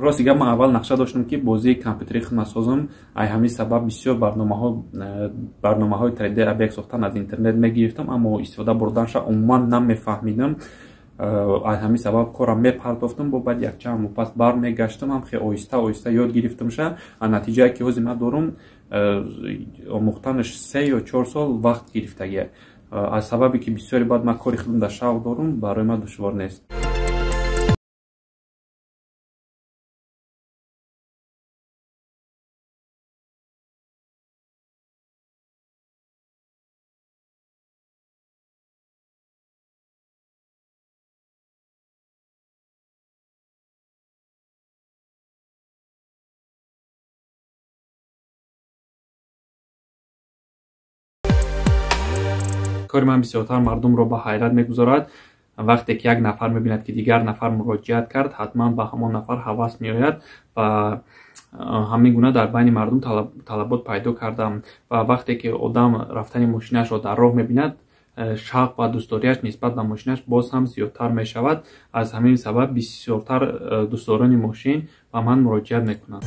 Рости гап, ман аввал нақша доштам, ки бозии компютерӣ хидмат созам. Ай ҳамин сабаб бисёр барномаҳои 3D объект сохтан аз интернет мегирифтам, аммо истифода бурданша умуман намефаҳмидам. Аз ҳамин сабаб корам мепардохтам, бо баъд якчанд моҳ пас бармегаштам, ҳам хеле оҳиста оҳиста ёд гирифтамша. А натиҷае ки ҳозир ман дорум, омӯхтанаш 3 ё 4 сол вақт гирифтагия. Аз сабабе ки бисёре баъд ман кори худам дар шавқ дорум, барои ман душвор нест. Кори ман бисёртар мардумро ба ҳайрат мегузорад. Вақте ки як нафар мебинад, ки дигар нафар муроҷиат кард, ҳатман ба ҳамон нафар ҳавас меояд ва ҳамин гуна дар байни мардум талабот пайдо кардам. Ва вақте ки одам рафтани мошинашро дар роҳ мебинад, шавқ ва дӯстдориаш нисбат ба мошинаш боз ҳам зиёдтар мешавад. Аз ҳамин сабаб бисёртар дӯстдорони мошин ба ман муроҷиат мекунанд.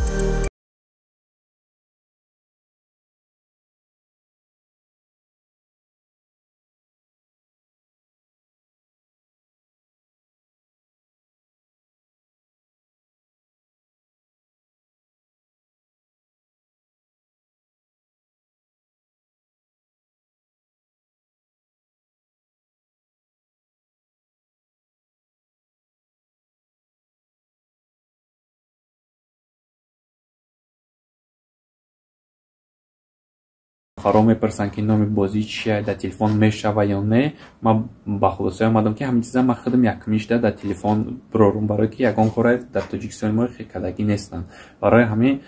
Нафарҳо мепурсанд, ки номи бозӣ чия, дар телефон мешава ё не. Ман ба хулосае омадам, ки ҳамин чиза ман худам якумишда дар телефон бирорум, барое ки ягон коре дар Тоҷикистони мо кардагӣ нестанд. Барои ҳамин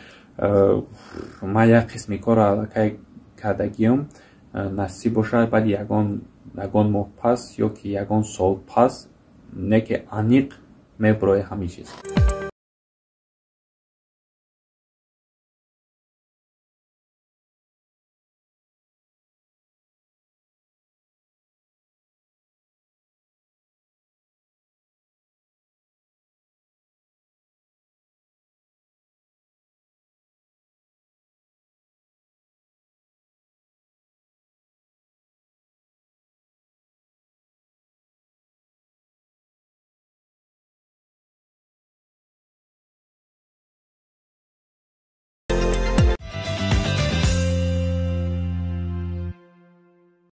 ман як қисми корро аллакай кардагиам. Насиб бошад, баъди ягон моҳ пас ё ки ягон сол пас, не ки аниқ мебурояд ҳамин чиз.